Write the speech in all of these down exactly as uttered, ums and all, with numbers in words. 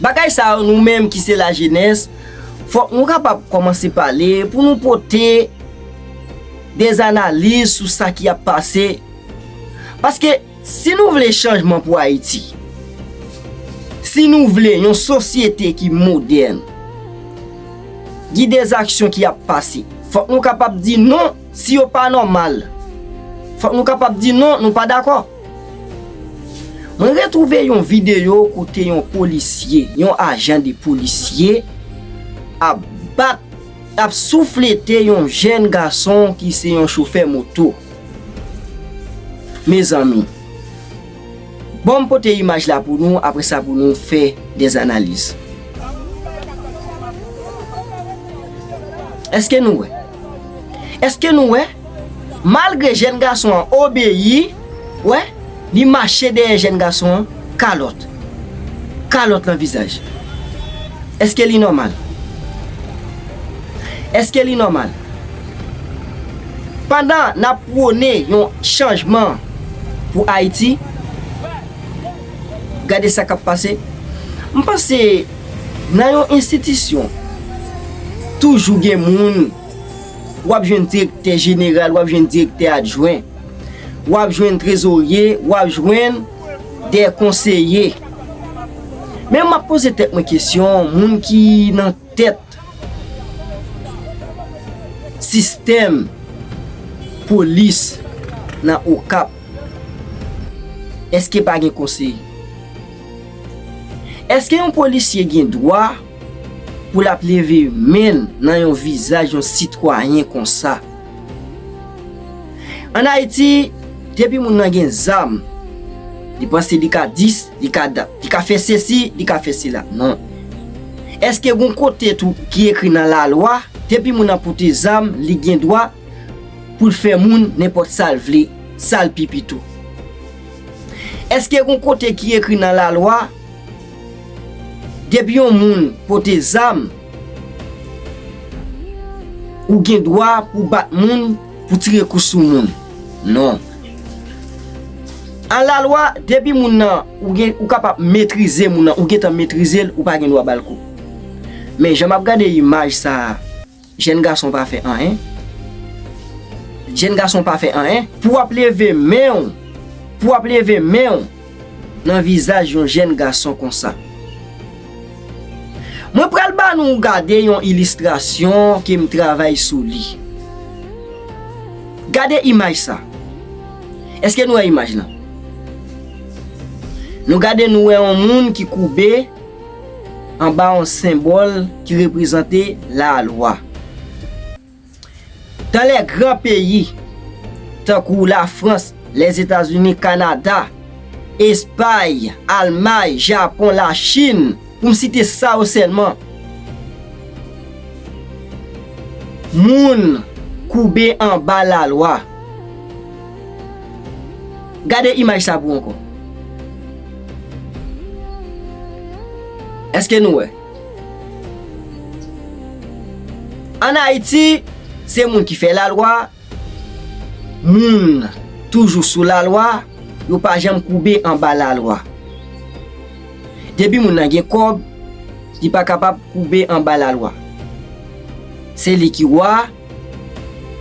Bagay sa yo, nou menm ki se lajenès, fòk nou kapab kòmanse pale pou nou pote de analiz sou sa ki ap pase. Paske si nou vle chanjman pou Ayiti, si nou vle yon sosyete ki modèn, gen de aksyon ki ap pase, fòk nou kapab di non si yo pa nòmal. Fòk nou kapab di non, nou pa dakò. Mwen retwouve yon videyo kote yon polisye, yon ajan de polisye, ap bat, ap souflete yon jèn gason ki se yon chofè moto. Mezanmi, bon, m pote imaj la pou nou, apre sa pou nou fè de analiz. Èske nou wè? Èske nou wè? Malgre jèn gason an obeyi, wè, li mache dèyè jèn gason an, kalòt. Kalòt nan vizaj. Èske li nòmal? Èske li nòmal? Pandan n ap pwone yon chanjman pou Ayiti, gade sa k ap pase. M panse nan yon enstitisyon, toujou gen moun, w ap jwenn direktè jeneral, w ap jwenn direktè adjwen, w ap jwenn trezorye, w ap jwenn de konseye. Men m ap poze tèt mwen kesyon, moun ki nan tèt sistèm polis nan Okap, èske pa gen konseye? Èske yon polisye gen dwa pou l ap leve men l nan yon vizaj yon sitwayen konsa? Ann Ayiti, depi moun nan gen zam, li panse li ka dis, li ka dat, li ka fè sesi, li ka fè sela. Non. Èske gon kote tou ki ekri nan lalwa, depi moun nan pote zam, li gen dwa pou l fè moun nenpòt sa l vle, sa l pi pito? Èske gon kote ki ekri nan lalwa, depi yon moun pote zam, ou gen dwa pou bat moun, pou tire kou sou moun? Non. An lalwa, depi moun nan, ou gen, ou kapab metrize moun nan, ou gentan metrize l, ou pa gen dwa ba l kou. Men jan m ap gade imaj sa a, jèn gason pa fè anyen. Jèn gason pa fè anyen. Pou w ap leve men w, pou w ap leve men w nan vizaj yon jèn gason konsa. Mwen pral ba nou gade yon ilistrasyon ke m travay sou li. Gade imaj sa. Èske nou wè imaj lan? Nou gade, nou wè yon moun ki koube anba yon senbòl ki reprezante lalwa. Dans les grands pays, tankou Lafrans, Lèzetazini, Kanada, Espay, Almay, Japon, Lachin, pou m site sa yo sèlman, moun koube anba lalwa. Gade imaj sa pou ankò. Èske nou wè? Ann Ayiti, se moun ki fè lalwa, moun toujou sou lalwa, yo pa janm koube anba lalwa. Depi moun nan gen kòb, li pa kapab koube anba lalwa. Se li ki wa,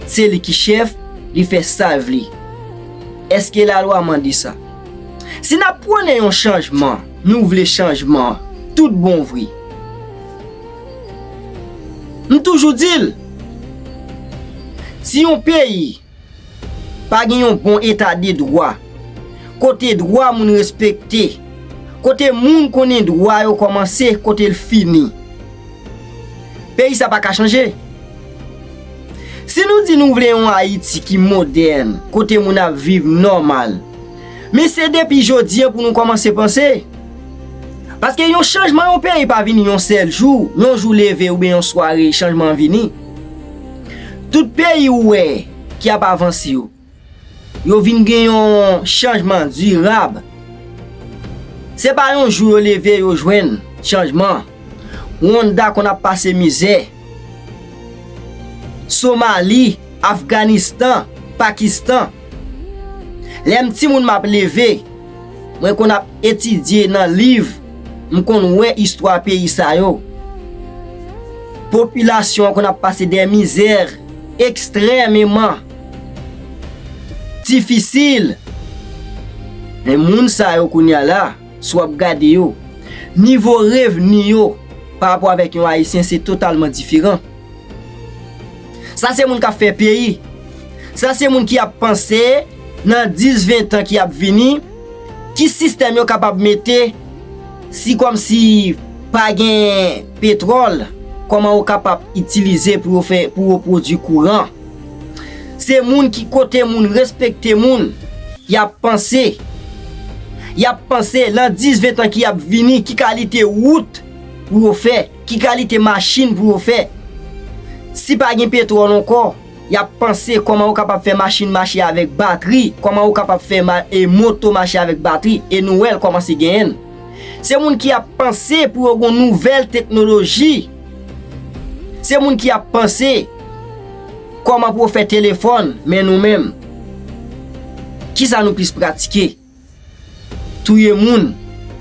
se li ki chèf, li fè sa l vle. Èske lalwa mande sa? Si n ap pwone yon chanjman, nou vle chanjman tout bon vre. M toujou di l, si yon peyi pa gen yon bon eta de dwa, kote dwa moun respekte, kote moun konnen dwa yo kòmanse, kote l fini, peyi sa pa ka chanje. Si nou di nou vle yon Ayiti ki modèn, kote moun ap viv nòmal, men se depi jodi a pou nou kòmanse panse. Paske yon chanjman yon peyi pa vini yon sèl jou, yon jou leve oubyen yon sware chanjman an vini. Tout peyi ou wè ki ap avanse yo, yo vin gen yon chanjman dirab. Se pa yon jou yo leve yo jwenn chanjman. Rwanda konn ap pase mizè. Somali, Afganistan, Pakistan. Lè m timoun m ap leve, mwen konn ap etidye nan liv, m konn wè istwa peyi sa yo. Popilasyon an konn ap pase de mizè ekstrèmeman difisil. Men moun sa yo kounye a la, si w ap gade yo, nivo revni yo pa rapò avèk yon Ayisyen, se totalman diferan. Sa se moun k ap fè peyi. Sa se moun ki ap panse nan dis, ven tan ki ap vini, ki sistèm yo kapab mete, si kòmsi pa gen petwòl, kòman yo kapab itilize pou yo fè, pou yo pwodui kouran. Se moun ki kote moun respekte moun, y ap panse. Y ap panse nan dis, ven tan ki ap vini, ki kalite wout pou yo fè, ki kalite machin pou yo fè. Si pa gen petwòl ankò, y ap panse kòman yo kapab fè machin mache avèk batri, kòman yo kapab fè ma-, e moto mache avèk batri, e nou wè l kòmanse genyen l. Se moun ki ap panse pou yo gen nouvèl teknoloji. Se moun ki ap panse kòman pou yo fè telefòn, men nou menm, kisa nou plis pratike? Touye moun,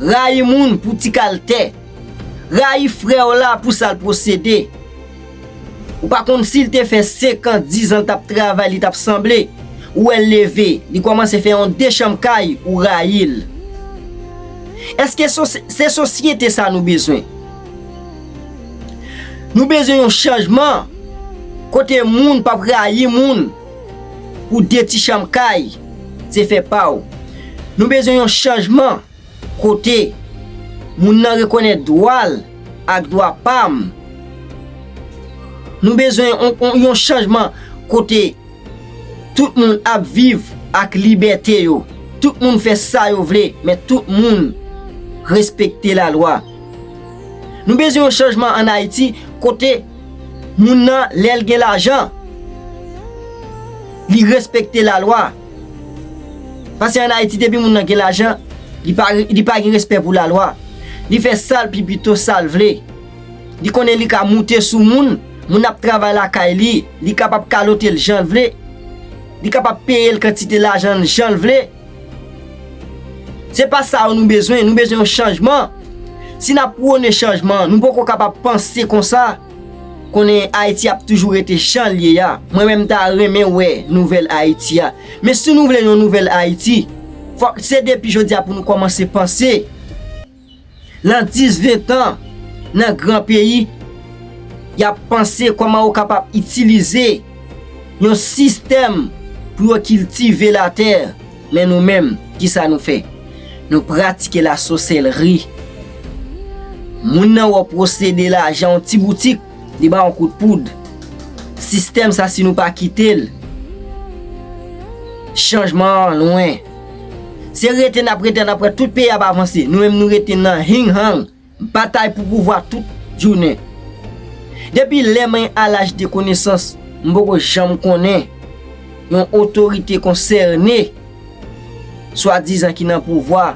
rayi moun pou ti kal tè, rayi frè w la pou sa l posede. Ou pa konn si l te fè senk an, dis an l t ap travay, li t ap sanble. Ou wè l leve, li kòmanse fè yon de chanm kay, ou rayi l. Èske sos-, se sosyete sa nou bezwen? Nou bezwen yon chanjman kote moun p ap rayi moun pou de ti chanm kay, se fè pa w. Nou bezwen yon chanjman kote moun nan rekonèt dwa l ak dwa pa m. Nou bezwen yon, yon, yon chanjman kote tout moun ap viv ak libète yo. Tout moun fè sa yo vle, men tout moun respekte lalwa. Nou bezwen yon chanjman ann Ayiti kote moun nan, lè l gen lajan, li respekte lalwa. Paske ann Ayiti, depi moun nan gen lajan, li pa, li pa gen respè pou lalwa. Li fè sa l pi pito, sa l vle. Li konnen li ka moute sou moun, moun ap travay lakay li, li kapab kalote l jan l vle, li kapab peye l kantite lajan l jan l vle. Se pa sa yo nou bezwen, nou bezwen yon chanjman. Si n ap pwone chanjman, nou poko kapab panse konsa, konnen Ayiti ap toujou rete jan l ye a. Mwen menm, m ta renmen wè nouvèl Ayiti a. Men si nou vle yon nouvèl Ayiti, fòk se depi jodi a pou nou kòmanse panse. Nan dis, ven tan, nan gran peyi, y ap panse kòman yo kapab itilize yon sistèm pou yo kiltive latè. Men nou menm, kisa nou fè? Nou pratike lasòsèlri. Moun nan wè w posede lajan yon ti boutik, li ba w yon kout poud. Sistèm sa, si nou pa kite l, chanjman an lwen. Se rete n ap rete, n ap wè tout peyi ap avanse. Nou menm, nou rete nan hing hang, batay pou pouvwa tout jounen. Depi lè mwen a laj de konesans, m poko janm konnen yon otorite konsène, swadizan ki nan pouvwa,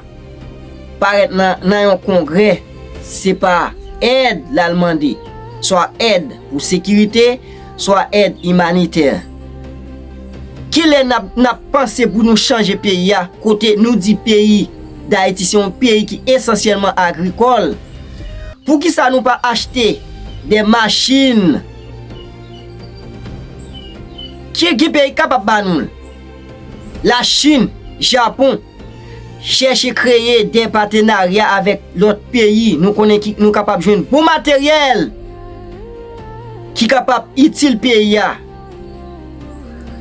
parèt nan, nan yon kongrè, se pa èd l al mande, swa èd pou sekirite, swa èd imanitè. Kilè n ap, n ap panse pou nou chanje peyi a, kote nou di peyi Dayiti se yon peyi ki esansyèlman agrikòl? Poukisa nou pa achte de machin? Ki, ki peyi kapab ba nou l? Lachin, Japon, chèche kreye de patenarya avèk lòt peyi. Nou konnen ki, nou kapab jwenn bon materyèl ki kapab itil peyi a.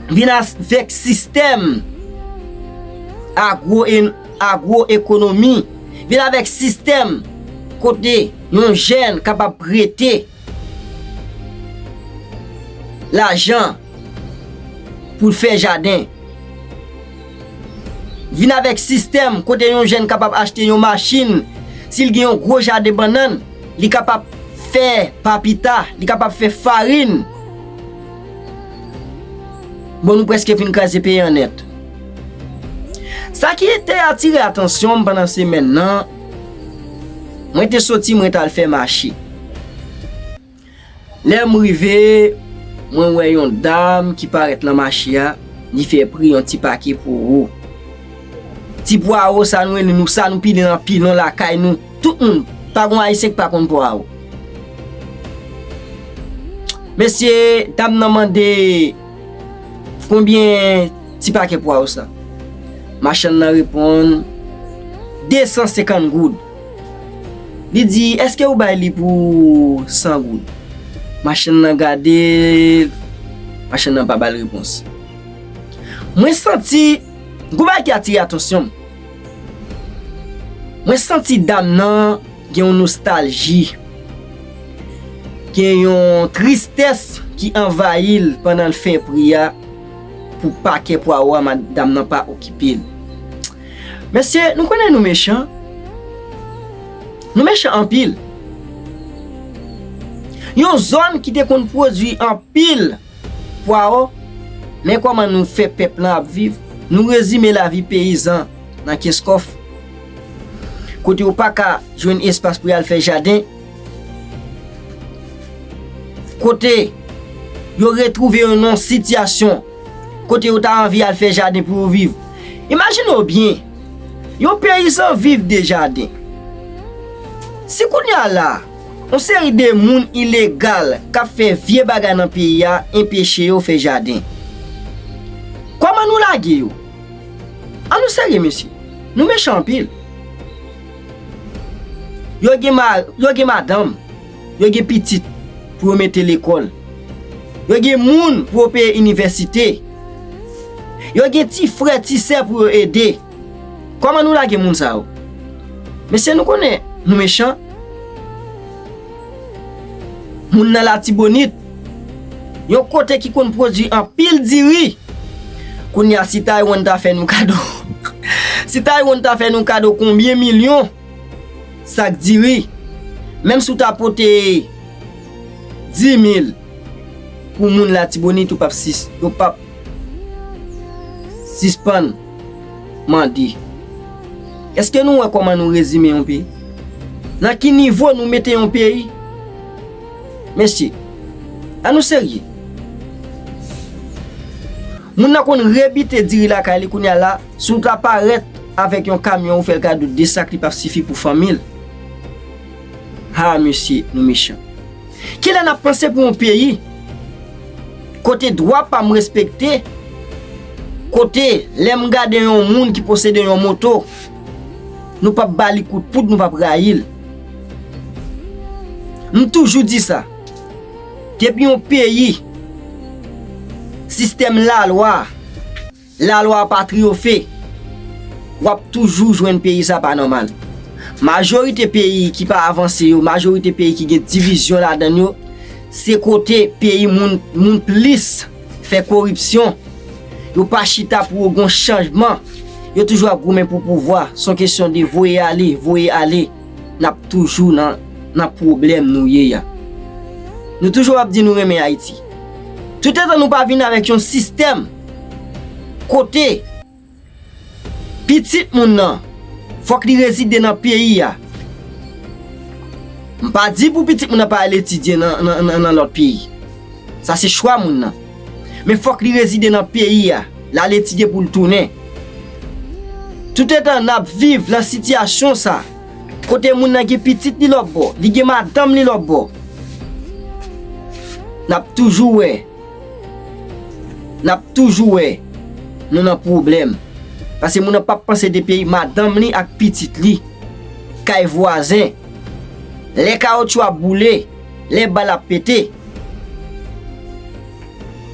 Vin avèk sistèm agwo-, agwoekonomi. Vin avèk sistèm kote yon jèn kapab prete lajan pou l fè jaden. Vin avèk sistèm kote yon jèn kapab achte yon machin, si l gen yon gwo jaden bannann, li kapab fè papita, li kapab fè farin. Bon, nou prèske fin kraze peyi an nèt. Sa ki te atire atansyon m pandan semèn nan, mwen te soti, mwen t al fè mache. Lè m rive, mwen wè yon dam ki parèt nan mache a, li fè pri yon ti pake pwawo. Ti pwawo sa nou rele nou, sa nou pile nan pilon lakay nou, tout moun Pa gon Ayisyen k pa konn pwawo. Mesye, dam nan mande konbyen ti pakè pwawo sa. Machann nan reponn, de san senkant goud. Li di, èske ou bay li pou san goud? Machann nan gade l, machann nan pa ba l repons. Mwen santi, gon bagay ki atire atansyon m. Mwen santi dam nan gen yon nostalji, gen yon tristès ki anvayi l pandan l fè pri a pou pakè pwawo a, dam nan pa okipe l. Mesye, nou konnen nou mechan. Nou mechan anpil. Yon zòn ki te konn pwodui anpil pwawo, men kòman nou fè pèp lan ap viv. Nou rezime lavi peyizan nan Kenskòf, kote yo pa ka jwenn espas pou y al fè jaden, kote yo retwouve yo nan yon sitiyasyon kote yo ta anvi al fè jaden pou yo viv. Imajine w byen, yon peyizan viv de jaden. Si kounye a la, yon seri de moun ilegal k ap fè vye bagay nan peyi a enpeche yo fè jaden, kòman nou lage yo? An nou serye, mesye. Nou mechan anpil. Yo gen ma-, yo gen madanm, yo gen pitit pou yo mete lekòl. Yo gen moun pou yo peye inivèsite. Yo gen ti frè, ti sè pou yo ede. Kòman nou lage moun sa yo? Mesye, nou konnen nou mechan. Moun nan Latibonit, yon kote ki konn pwodui anpil diri. Kounye a, si Taiwan ta fè nou kado, si Taiwan ta fè nou kado konbyen milyon sak diri, menm si w ta pote dis mil pou moun Latibonit, ou p ap sis-, yo p ap sispann mande. Èske nou wè kòman nou rezime yon peyi? Nan ki nivo nou mete yon peyi? Mesye, an nou serye. Moun nan konn rebite diri lakay li, kounye a la, si w ta parèt avèk yon kamyon, ou fè l kado de sak, li p ap sifi pou fanmi l. Ha, mesye, nou mechan. Kilè n ap panse pou yon peyi kote dwa pa m respekte, kote lè m gade yon moun ki posede yon moto, nou p ap ba li kout poud, nou p ap rayi l? M toujou di sa, depi yon peyi, sistèm lalwa, lalwa pa triyofe, w ap toujou jwenn peyi sa pa nòmal. Majorite peyi ki pa avanse yo, majorite peyi ki gen divizyon ladan yo, se kote peyi moun, moun plis fè koripsyon. Yo pa chita pou yo gon chanjman. Yo toujou ap goumen pou pouvwa. Se yon kesyon de voye ale, voye ale. N ap toujou nan, nan pwoblèm nou ye a. Nou toujou ap di nou renmen Ayiti. Toutetan nou pa vin avèk yon sistèm kote pitit moun nan, fòk li rezide nan peyi a. M pa di pou pitit moun nan pa al etidye nan, nan, nan, nan lòt peyi. Sa se chwa moun nan. Men fòk li rezide nan peyi a, l al etidye pou l tounen. Toutetan n ap viv nan sitiyasyon sa, kote moun nan gen pitit li lòtbò, li gen madanm li lòtbò, n ap toujou wè, n ap toujou wè nou nan pwoblèm. Paske moun nan p ap panse de peyi madanm li ak pitit li, kay vwazen. Lè kawotchou ap boule, lè bal ap pete,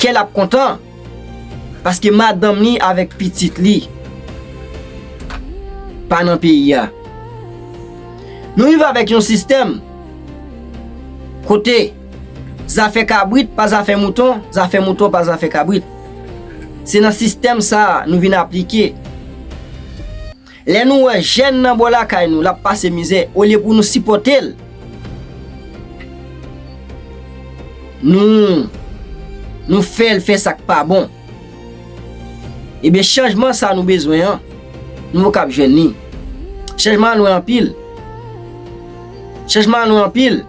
kè l ap kontan. Paske madanm li avèk pitit li pa nan peyi a. Nou viv avèk yon sistèm kote zafè kabrit pa zafè mouton, zafè mouton pa zafè kabrit. Se nan sistèm sa a nou vin aplike. Lè nou wè jèn nan bò lakay nou, l ap pase mizè, olye pou nou sipòte l, nou, nou fè l fè sa k pa bon. Ebyen, chanjman sa nou bezwen an, nou poko ap jwenn li. Chanjman an lwen anpil. Chanjman an lwen anpil.